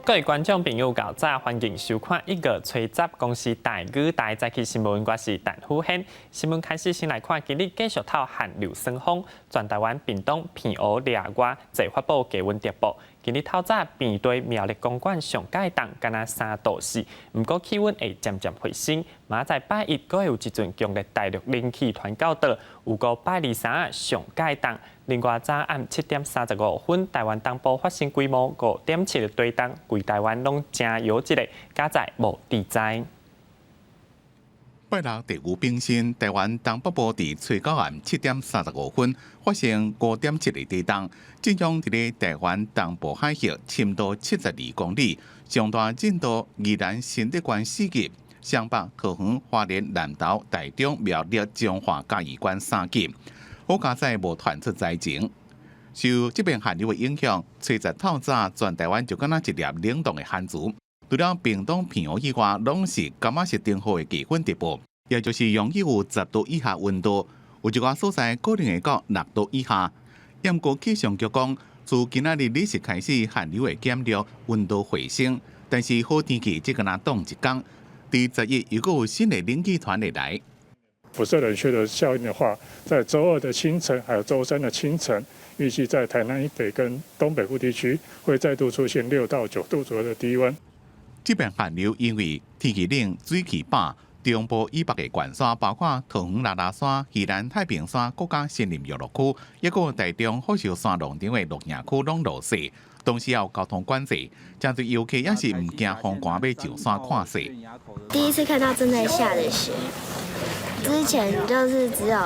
各位觀眾朋友，較早，歡迎收看一月初十公視台語台早起新聞，我是陳虎軒。新聞開始先來看，今日繼續透寒流霜風，全台灣屏東、澎湖、掠外濟發布低溫特報。今日透早平地苗栗公館上蓋凍，敢若3度4，毋過氣溫會漸漸回升。明仔載拜一，閣會有一陣強烈大陸冷氣團到島，預估拜二三上蓋凍。另外，昨暗7點35分，台灣東部發生規模5.7的地動，規台灣攏誠搖一下，佳哉無致災。拜六地牛冰心，台灣東北部佇初九暗7點35分發生5.7的地動，震央佇咧台灣東部海域深度72公里，上大震度宜蘭新德縣4級，雙北、桃園、花蓮、南投、台中、苗栗、彰化、嘉義縣3級。好佳哉無傳出災情，受這遍寒流的影響，初十透早全台灣就敢若一粒冷凍的番薯。除了屏東、澎湖以外，攏是感覺是頂好的低溫特報，也就是容易有10度以下溫度，有一寡所在可能會到6度以下。毋過氣象局講，自今仔日日時開始，寒流會減弱，溫度回升，但是好天氣只敢若擋一工。佇11又閣有新的冷氣團會來。輻射冷卻的效應的話，在週二的清晨，還有週三的清晨，預計在台南以北跟東北部地區會再度出現6到9度左右的低溫。這遍寒流因為天氣冷、水氣飽，中部以北的懸山，包括桃園拉拉山、宜蘭太平山、國家森林遊樂區，抑閣有台中福壽山農場的露營區攏落雪，同時也有交通管制，誠濟遊客也是毋驚風寒，欲上山看雪。第一次看到正在下的雪，之前就是只有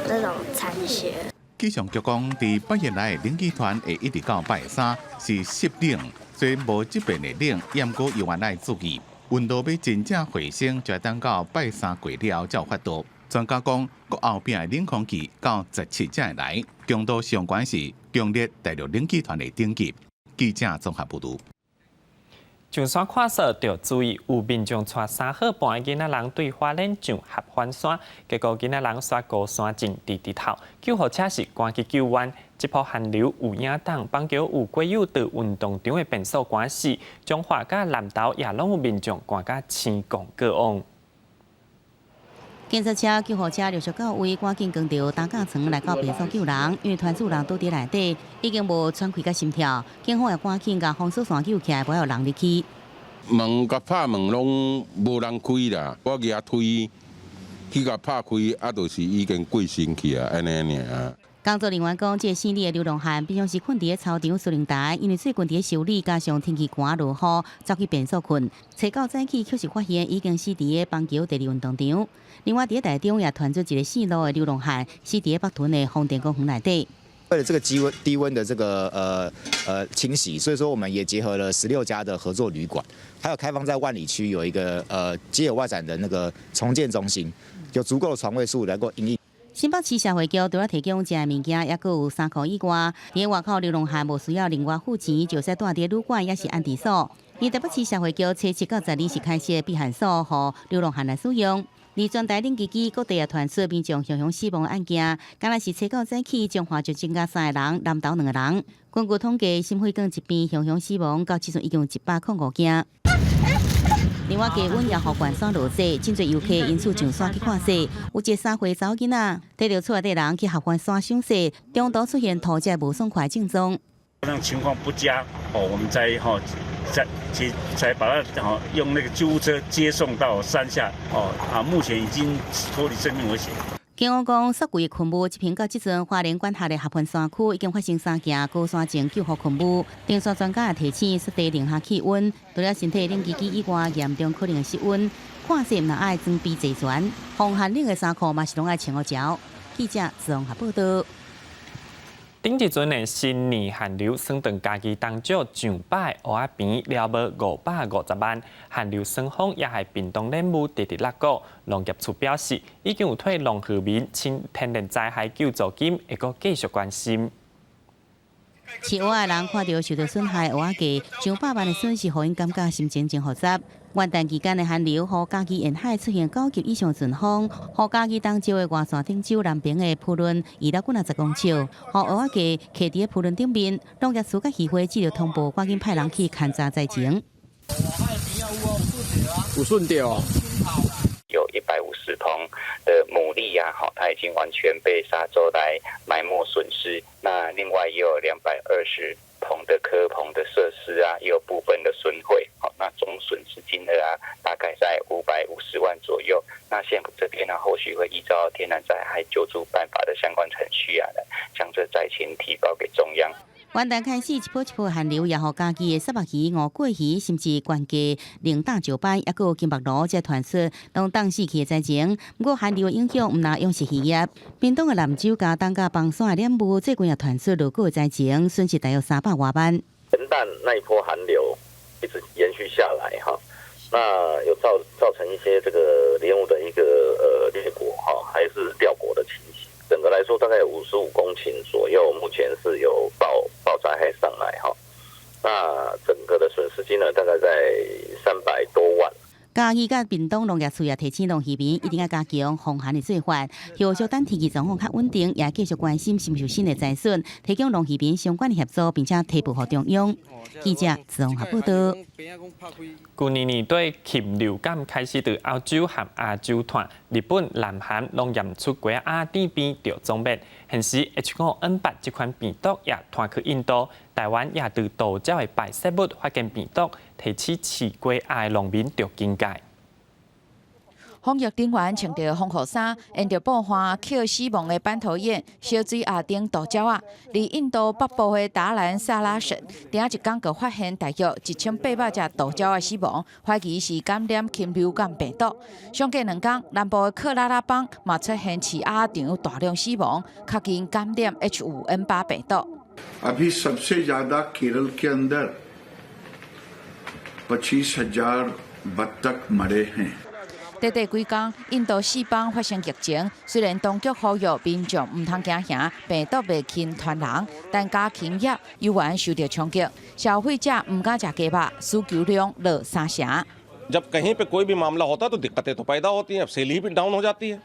那種殘雪。氣象局講，佇拜一來的冷氣團會一直到拜三是濕冷，雖然無這遍的冷，毋過猶原愛注意，溫度欲真正回升，就愛等到拜三過了後才有法度。專家講，閣後壁的冷空氣到17才會來，強度上懸是強烈大陸冷氣團的等級。記者綜合報導。上山看雪著注意，有民眾帶三歲半的囡仔人對花蓮上合歡山，結果囡仔人煞高山症佇直頭，救護車是趕緊救援。這波寒流有影凍，板橋有街友佇運動場的便所寒死，彰化佮南投也攏有民眾寒甲青摃過往。警察車、救護車陸續到位，趕緊扛著擔架床來到便所救人，因為傳出人倒佇內底，已經無喘氣佮心跳，警方也趕緊共封鎖線救起來，無予人入去。門共拍門攏無人開啦，我舉推去共拍開，啊，就是已經過身去啊，按呢爾。工作人員講，這个姓李的流浪漢平常時睏佇咧操場司令台，因為最近佇咧修理，加上天氣寒落雨，走去便所睏。初九早起，確實發現已經死佇咧板橋第二運動場。另外，佇咧台中也傳出一个姓盧的流浪漢死佇咧北屯的豐田公園內底。為了這個低溫低溫的這個清洗，所以說我們也結合了16家的合作旅館，還有開放在萬里區有一個街友外展的那個重建中心，有足夠的床位數來夠因應。新北市社會局除了提供食的物件，抑閣有衫褲以外，佇外口流浪漢無需要另外付錢，就使蹛佇旅館抑是安置所。而台北市社會局初七到十二是開設避寒所，予流浪漢來使用。而全台冷機機各地也傳出民眾雄雄死亡案件，敢若是初九早起，彰化就增加三個人，南投兩個人。根據統計，心血管疾病雄雄死亡到這陣已經有105件。另外，低溫也予懸山落雪，真濟遊客因此上山去看雪。有一个3歲查某囡仔，綴著厝內底人去合歡山賞雪，中途出現吐這無爽快症狀。那情況不佳，哦，我們才吼才才才把他吼用那個救護車接送到山下，哦啊，目前已經脫離生命危險。警方講，雪櫃的噴霧這爿到這陣，花蓮管轄的合歡山區已經發生三件高山症救護噴霧。登山專家也提醒，雪地零下氣溫，除了身體冷機機以外，嚴重可能會失溫。看雪毋但愛裝備齊全，防寒冷的衫褲嘛是攏愛穿好著。記者綜合報道。頂一陣的新年寒流，算斷嘉義東石上擺芋仔坪了無550萬，寒流霜風也害屏東蓮霧直直落雨。農業處表示，已經有替農戶民請天然災害救助金，會閣繼續關心。飼蚵仔的人看著受著損害蚵仔價上百萬的損失，予𪜶感覺心情真複雜。元旦期間的寒流，予嘉義沿海出現9級以上陣風，予嘉義東石的外線頂洲南爿的浮輪移了幾若十公尺，予蚵仔價徛佇咧浮輪頂面。農業署佮漁會接著通報，趕緊派人去勘查災情。有損著。有150棚的牡蠣呀，好，它已經完全被沙洲來埋沒損失。那另外也有220棚的蚵棚的設施啊，也有部分的損毀。好，那總損失金額啊，大概在550萬左右。那縣府這邊呢，後續會依照天然災害救助辦法的相關程序啊，將這災情提報給中央。元旦開始，一波一波寒流，也予嘉義的虱目魚、吳郭魚，甚至關溪、龍膽石斑，抑閣有金目鱸，這傳出攏凍死去的災情。毋過寒流的影響，毋但養殖漁業，屏東的南州、佳冬佮枋山的蓮霧，最近也傳出落雨的災情，損失大約300外萬。元旦那一波寒流一直延續下來，哈，那有造成一些這個蓮霧的一個裂果哈，還是掉果的情形。整個來說，大概有55公頃左右，目前是有報災害上來哈。那整個的損失金額大概在300多萬。嘉義佮屏東農業署也提醒農漁民一定要加強防寒的做法。後續等天氣狀況較穩定，也繼續關心是毋是有新的災損，提供農漁民相關的協助，並且提報予中央。記者綜合報道。舊年年底，禽流感開始佇歐洲和亞洲傳，日本、南韓攏驗出雞仔頂邊著總滅。現時 H5N8這款病毒也傳去印度，台灣也佇杜鳥的排泄物發現病毒，提醒飼雞仔的農民著警戒。防疫人員穿著防護衫，沿著布岸抾死亡的斑頭雁、小水鴨等渡鳥仔，佇印度北部的達蘭薩拉省，頂一工就發現大約1800隻渡鳥仔死亡，懷疑是感染禽流感病毒。相隔2工，南部的克拉拉邦嘛出現飼鴨場大量死亡，確認感染 H5N8 病毒。 अभी सबसे ज्यादा केरल के अंदर 25,000 बत्तख मरे हैं。短短幾工，印度四邦發生疫情。雖然當局呼籲民眾毋通驚嚇，病毒袂輕傳人，但家禽業猶原受著衝擊，消費者毋敢食雞肉，需求量落三成。 जब कहीं पे कोई भी मामला होता है तो दिक्कतें तो पैदा होती हैं। अब सेल ही भी डाउन हो जाती है,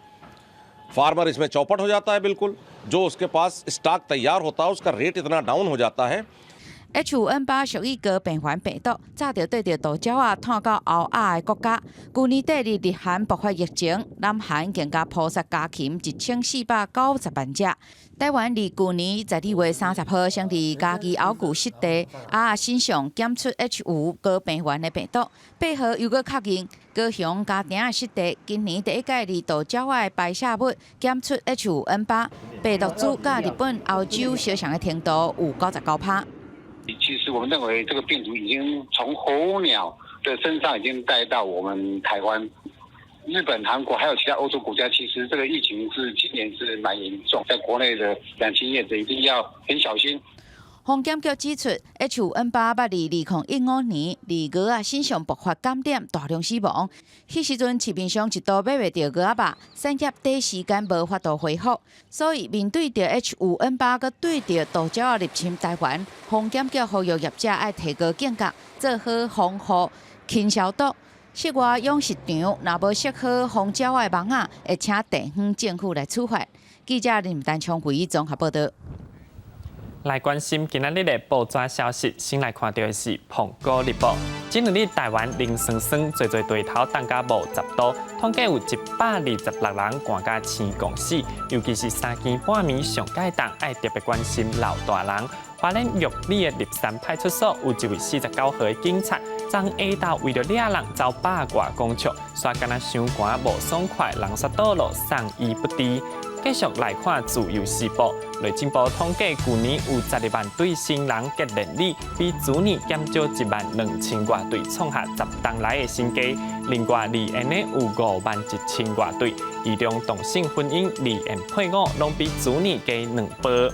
फार्मर इसमें चौपट हो जाता है बिल्कुल। जो उसके पास स्टॉक तैयार होता है, उसका रेट इतना डाउन हो जाता है。 H5N8屬於高病原病毒，早就綴著渡鳥仔傳到歐亞的國家。舊年底佇日韓爆發疫情，南韓更加撲殺家禽1490萬隻。台灣佇舊年12月30號，先佇嘉義後崮濕地鴨仔身上檢出 H5高病原的病毒，8號又閣確認高雄嘉碇的濕地今年第一擺佇渡鳥仔的排泄物檢出 H5N8病毒株，佮日本、歐洲相像的程度有99%。其實我們認為這個病毒已經從候鳥的身上已經帶到我們台灣、日本、韓國，還有其他歐洲國家。其實這個疫情是今年是蠻嚴重，在國內的養禽業者一定要很小心。防檢局指出，H5N8捌佇2015年佇鵝仔身上爆發感染，大量死亡。彼時陣市面上一度買袂著鵝仔肉，產業短時間無法度恢復。所以面對著 H5N8閣對著渡鳥仔入侵台灣，防檢局呼籲業者愛提高警覺，做好防護、勤消毒。室外養殖場若無設好防鳥仔的網仔，會請地方政府來處罰。記者林丹昌輝綜合報道。來關心今仔日的報紙消息，先來看著的是《蘋果日報》。這兩日台灣冷酸酸，濟濟地頭凍甲50度，統計有126人寒甲青摃死，尤其是三更半暝上蓋凍，愛特別關心老大人。花蓮玉里的立山派出所有一位49歲的警察，昨下晝為著掠人走100外公尺，煞敢若傷寒無爽快，人煞倒落送醫不治。繼續來看《自由時報》，內政部統計，舊年有12萬對新人結連理，比前年減少1萬2千外對，創下10冬來的新低。另外，離緣的有5萬1千外對，其中同性婚姻、離緣配偶攏比前年加2倍。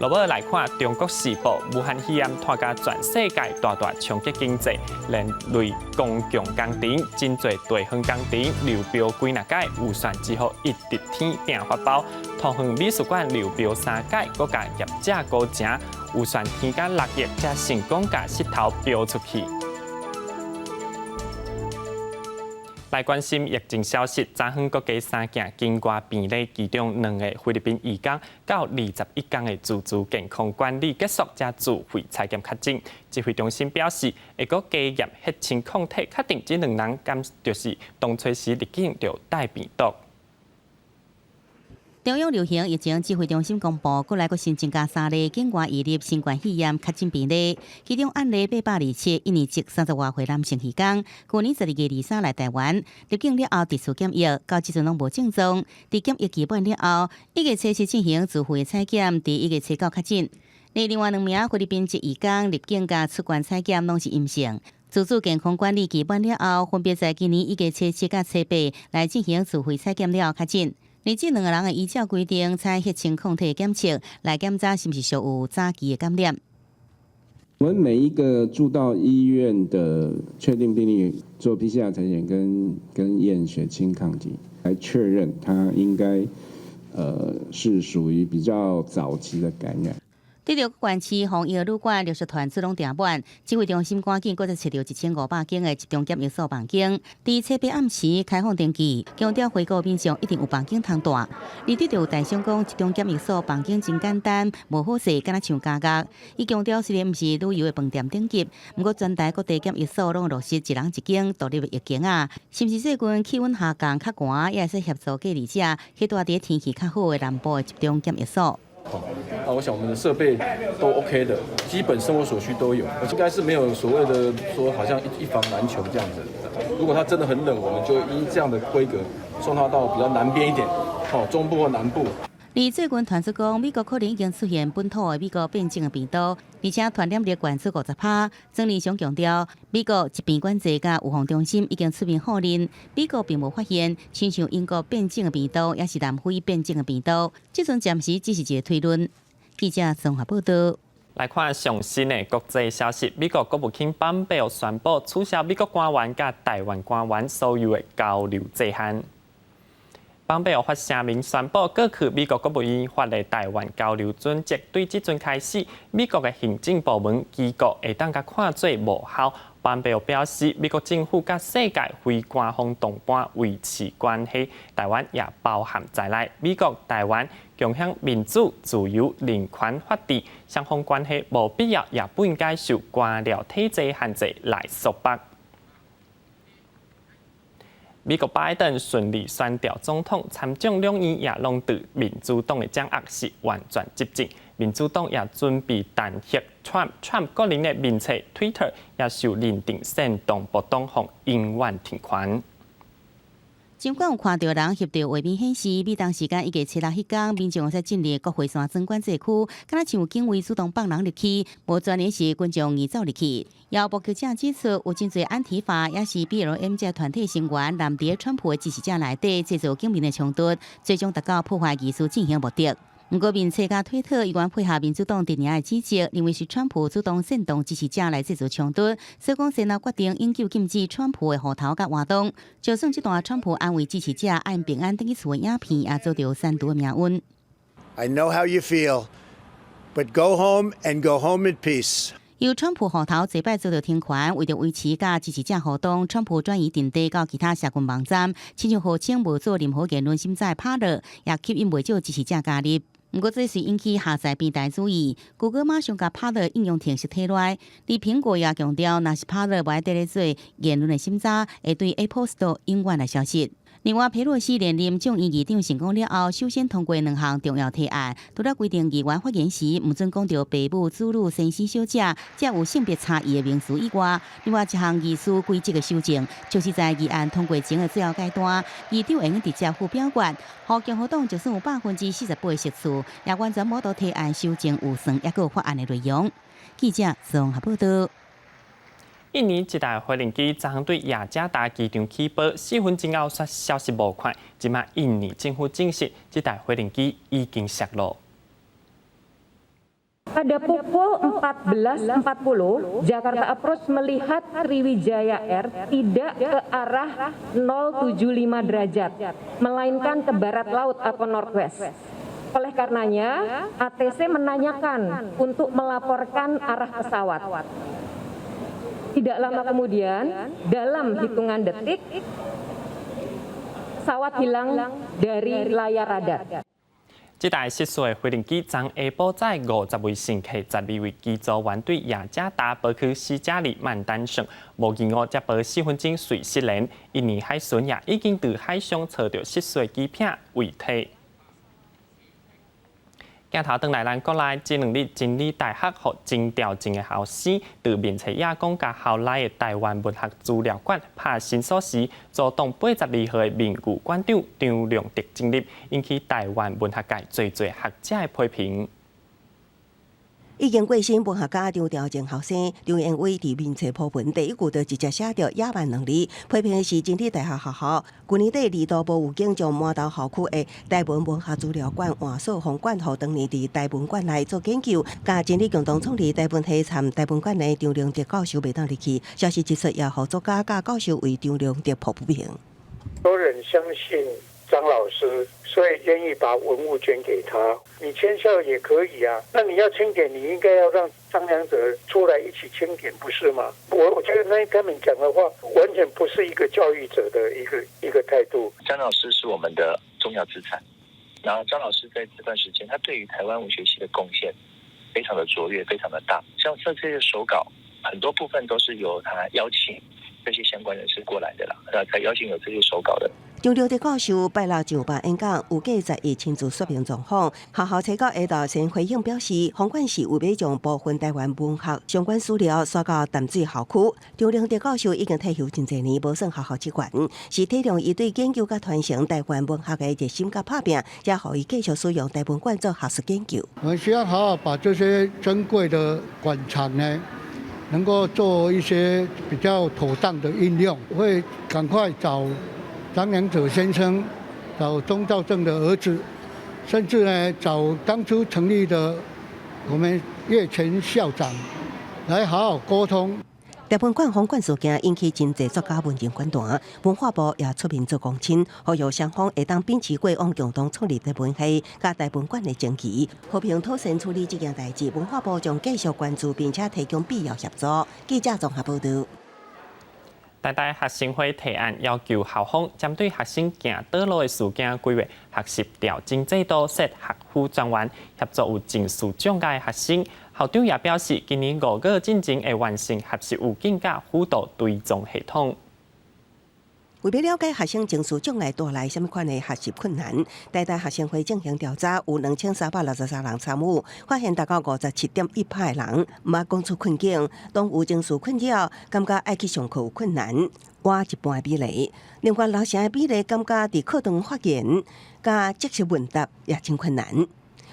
落尾來看中國時報，武漢肺炎拖甲全世界大大衝擊經濟，連累公共工程真濟地方工程流標幾若擺，預算只好一直天訂發包。桃園美術館流標三擺，閣共業者高成，預算添加6億，才成功共石頭標出去。來關心疫情消息，昨昏閣加三件境外病例，其中兩個菲律賓移工，到21工的自主健康管理結束，才自費採檢確診。指揮中心表示，會閣加驗血清抗體，確定這兩人敢就是當初時入境就帶病毒。中央流行疫情指揮中心公布，閣來閣新增加三例境外移入新冠肺炎確診病例，其中案例827，印尼籍30外歲男性移工，去年12月23來台灣，入境了後特殊檢疫，到這陣攏無症狀。佇檢疫期滿了後，1月7日進行自費採檢，佇1月7日確診。另外兩名菲律賓籍移工入境佮出關採檢攏是陰性。自主健康管理期滿了後，分別在今年1月7佮7、8來進行自費採檢了後確診。而這兩個人會依照規定採血清抗體檢測來檢查是毋是屬有早期的感染。我們每一個住到醫院的確定病例做 PCR 採檢跟驗血清抗體，來確認他應該是屬於比較早期的感染。對著各縣市防疫旅館陸續傳出攏訂滿，指揮中心趕緊閣再設著1500間的集中檢疫所房間，佇初八暗時開放登記，強調回國民眾一定有房間通蹛。而對著有台商講集中檢疫所房間真簡單，無好勢，敢若像監獄。伊強調雖然毋是旅遊的飯店等級，毋過全台各地檢疫所攏落實一人一間獨立的浴間仔，是毋是最近氣溫下降較寒，也會使協助隔離者去蹛佇天氣較好的南部的集中檢疫所。好，那我想我們的設備都 OK 的，基本生活所需都有，應該是沒有所謂的說好像一房難求這樣子。如果他真的很冷，我們就依這樣的規格送他到比較南邊一點，好，中部或南部。而最近傳出講，美國可能已經出現本土的美國變種的病毒，而且傳染力懸出50%。曾仁祥強調，美國疾病管制佮預防中心已經出面否認，美國並無發現親像英國變種的病毒，抑是南非變種的病毒。這陣暫時只是一個推論。記者綜合報道。來看上新的國際消息，美國國務卿蓬佩奧宣布取消美國官員佮台灣官員所有的交流制限。蓬佩奧發聲明宣布，過去美國國務院發的台灣交流準則，對這陣開始，美國的行政部門機構會當共看做無效。蓬佩奧表示，美國政府佮世界非官方同伴維持關係，台灣也包含在內。美國、台灣共享民主、自由、人權、法治，雙方關係無必要，也不應該受官僚體制限制來束縛。美國拜登順利選著總統，參眾兩院也攏對民主黨的掌握是完全執政。民主黨也準備彈劾 Trump，Trump 個人的面冊 Twitter 也受認定煽動暴動，予永遠停權。儘管有看著人翕著畫面顯示，美東時間1月7日彼工，民眾會使進入國會山莊管制區，敢若像有警衛主動放人入去，無專業是群眾硬走入去。也有目擊者指出，有真濟安提法，抑是 BLM 這團體成員，攔佇川普的支持者內底，製造警民的衝突，最終達到破壞儀式進行目的。毋過，面冊佮推特猶原配合民主黨陣營的指責，認為是川普主動煽動支持者來製造衝突，所以講先後決定永久禁止川普的戶頭佮活動。就算這段川普安慰支持者愛平安轉去厝的影片，也遭著刪除的命運。 I know how you feel, but go home and go home in peace. 由川普戶頭這擺遭著停權，為著維持佮支持者互動，川普轉移陣地到其他社群網站，親像號稱無做任何言論審查的帕勒，也吸引袂少支持者加入。毋過，這是引起下載平台注意，谷歌馬上共帕勒應用程式退落來。而蘋果也強調，若是帕勒無愛綴咧做言論的審查，會對 Apple Store 永遠來消失。另外，佩洛西連任眾議議長成功了後，首先通過兩項重要提案，除了規定議員發言時毋准講著爸母、子女、先生、小姐這有性別差異的名詞以外，另外一項議事規則的修正，就是在議案通過前的最後階段，議長會用直接付表決，予共和黨就算有48%的席次，也完全無法度提案修正預算抑閣法案的內容。記者綜合報道。印尼一台飛行機昨昏對雅加達機場起飛，4分鐘後煞消失無看。這馬印尼政府證實，這台飛行機已經摔落。Pada pukul 14.40, Jakarta Approach melihat Sriwijaya Air tidak ke arah 075 derajat, melainkan ke barat laut atau northwest. Oleh karenanya, ATC menanyakan untuk melaporkan arah pesawat. Tidak lama kemudian, dalam hitungan detik, pesawat hilang dari layar radar. 這台失事的飛行機昨下晡載50位乘客、12位機組員對雅加達飛去西加里曼丹省，無意外才無4分鐘隨失聯。印尼海巡也已經佇海上揣著失事機片遺體。鏡頭轉來咱國內，這兩日真理大學予張調正的學生，佇面冊亞講共校內的臺灣文學資料館拍申訴時，阻擋82號的名譽館長張良德進入，引起臺灣文學界濟濟學者的批評。已經過身文學家張調正後生張延偉佇面冊鋪文，第一句就直接寫著野蠻兩字，批評的是真理大學學校。去年底二度無預警將饅頭校區的臺文文學資料館換鎖封館，予當年佇臺文館內做研究，佮真理共同創立臺文系參臺文館的張良德教授袂當入去。消息一出，也予作家佮教授為張良德抱不平。多人相信張老師，所以願意把文物捐給他。你遷校也可以啊，那你要清點，你應該要讓張良哲出來一起清點，不是嗎？我覺得那他們講的話，完全不是一個教育者的一個態度。張老師是我們的重要資產，然後張老師在這段時間，他對於台灣文學系的貢獻非常的卓越，非常的大。像這些手稿，很多部分都是由他邀請這些相關人士過來的啦，才邀請有這些手稿的。張良德教授拜六上晝演講，有計十一親自說明狀況。學校初九下晝先回應表示，封館是為欲將部分臺灣文學相關資料徙到淡水校區。張良德教授已經退休真濟年，無算學校職員，是體諒伊對研究佮傳承臺灣文學的熱心佮拍拼，才予伊繼續使用台文館做學術研究。我們需要好好把這些珍貴的館藏呢，能夠做一些比較妥當的應用，會趕快找張良哲先生，找鍾肇政的兒子，甚至呢找當初成立的我們葉前校長來好好溝通。台文館封館事件引起真濟作家文人反彈，文化部也出面做公親，呼籲雙方會當秉持過往共同創立台文系佮台文館的精神，和平妥善處理這件代誌。文化部將繼續關注，並且提供必要協助。記者綜合報導。台大學生會提案要求校方針對學生行倒路的事件規劃學習調整制度，設學輔專員協助有情緒障礙的學生。校長也表示，今年5月進前會完成學習預警佮輔導追蹤系統。為欲了解學生情緒障礙帶來啥物款的學習困難，台大學生會進行調查，有2363人參與，發現達到57.1%的人毋捌講出困境，當有情緒困擾，感覺愛去上課有困難，倚一半的比例。另外六成的比例感覺佇課堂發言、佮即時問答也真困難。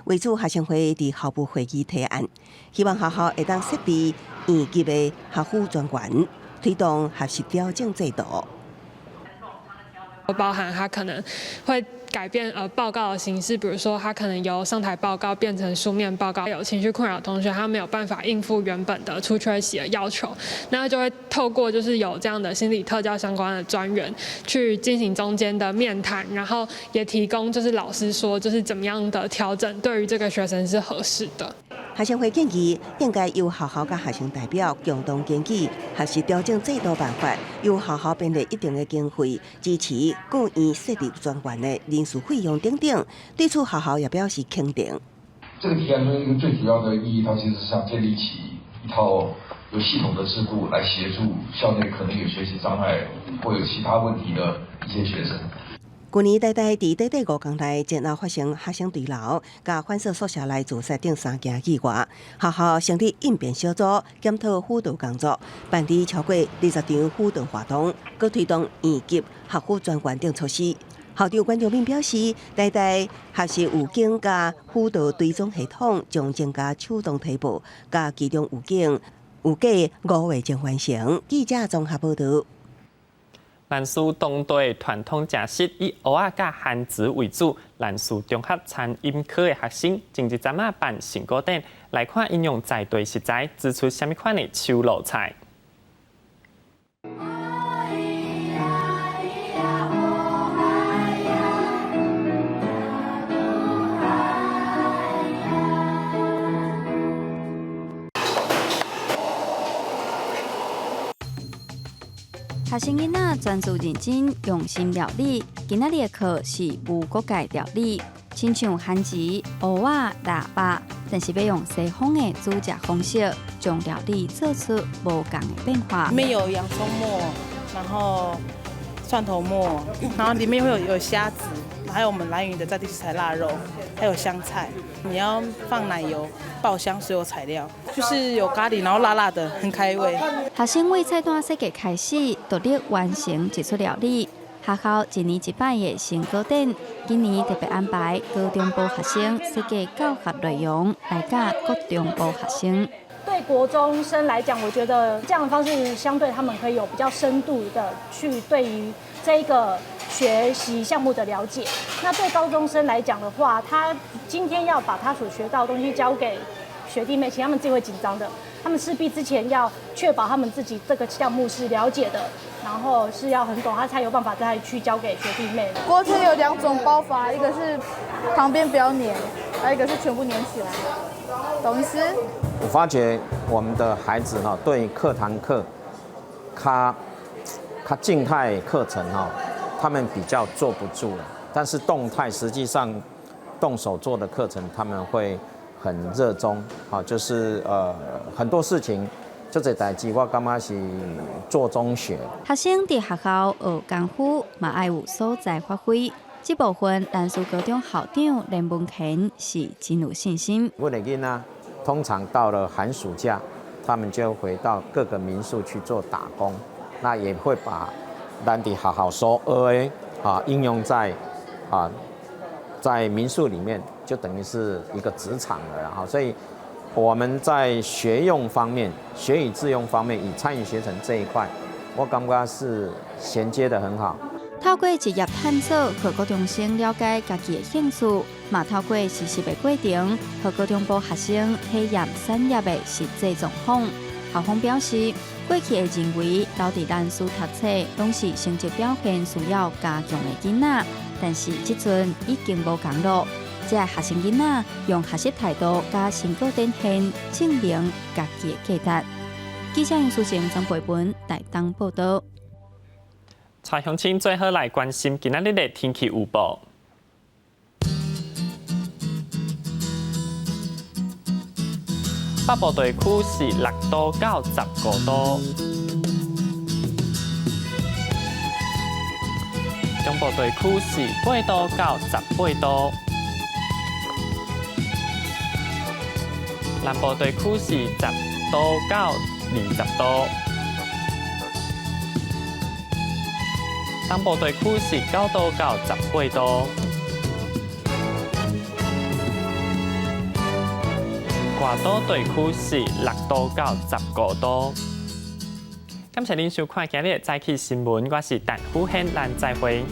為此，學生會佇校部會議提案，希望學校會當設置院級的學輔專員，推動學習調整制度。包含他可能會改變報告的形式，比如說他可能由上台報告變成書面報告。有情緒困擾的同學，他沒有辦法應付原本的出缺席的要求，那就會透過就是有這樣的心理特教相關的專員去進行中間的面談，然後也提供就是老師說就是怎麼樣的調整對於這個學生是合適的。學生會建議，應該由學校佮學生代表共同研究學習調整制度辦法，由學校編列一定的經費支持各院設立專員的人事費用等等。對此，學校也表示肯定。這個提案中一個最主要的意義，它其實是想建立起一套有系統的制度，來協助校內可能有學習障礙或有其他問題的一些學生。去年台大佇短短5工內，前後發生學生墜樓、佮反鎖宿舍內自殺等三件意外。學校成立應變小組，檢討輔導工作，辦理超過20場輔導活動，閣推動院級學輔專員等措施。校長關長敏表示，台大學習預警佮輔導追蹤系統將增加手動提報，佮機動預警，預計5月前完成。記者綜合報導。蘭嶼當地傳統食食以蚵仔佮番薯為主，蘭嶼中學餐飲科的學生前一陣仔辦成果展，來看𪜶用在地食材煮出啥物款的手路菜。學生囡仔專注認真，用心料理。今仔日的課是無國界料理，親像番薯、蚵仔、臘肉，但是欲用西方的煮食方式，將料理做出無仝的變化。裡面有洋蔥末，然後蒜頭末，然後裡面會有蝦子，還有我們蘭嶼的在地食材臘肉，還有香菜。你要放奶油爆香所有材料，就是有咖喱，然後辣辣的，很開胃。學生為菜單設計開始，獨立完成一出料理。學校一年一擺的成果展，今年特別安排高中部學生設計教學內容，來教國中部學生。對國中生來講，我覺得這樣的方式相對他們可以有比較深度的去對於這個學習項目的了解。那對高中生來講的話，他今天要把他所學到的東西交給學弟妹，其實他們自己會緊張的。他們勢必之前要確保他們自己這個項目是了解的，然後是要很懂，他才有辦法再去交給學弟妹。鍋貼有兩種包法，一個是旁邊不要粘，還有一個是全部粘起來，懂意思？我發覺我們的孩子哈，對課堂課，較靜態課程哈，他們比較坐不住了。但是動態實際上動手做的課程，他們會很熱衷，好，就是很多事情，這濟代誌我感覺是做中學。學生佇學校學功夫，嘛愛有所在發揮。這部分，蘭嶼高中校長連文乾是真有信心。阮的囡仔通常到了寒暑假，他們就回到各個民宿去做打工，那也會把咱佇學校所學的啊應用在啊在民宿裡面，就等於是一個職場了哈。所以我們在學用方面、學以致用方面，以餐飲學程這一塊，我感覺是銜接得很好。透過職業探索，予高中生了解家己的興趣，嘛透過實習的過程，予高中部學生體驗產業的實際狀況。校方表示，過去會認為留佇蘭嶼讀冊，攏是成績表現需要加強的囡仔，但是這陣已經無仝咯。這學生囡仔用學習態度佮成果展現，證明家己的價值。記者楊淑靜、張培文台東報導。蔡鄉親最後來關心今仔日的天氣預報。北部地區是6度到15度，中部地區是8度到18度，南部地區是10度到20度。東部地區是9度到18度，外島地區是6度到15度。感謝您收看今日的早起新聞，我是陳虎軒，咱再會。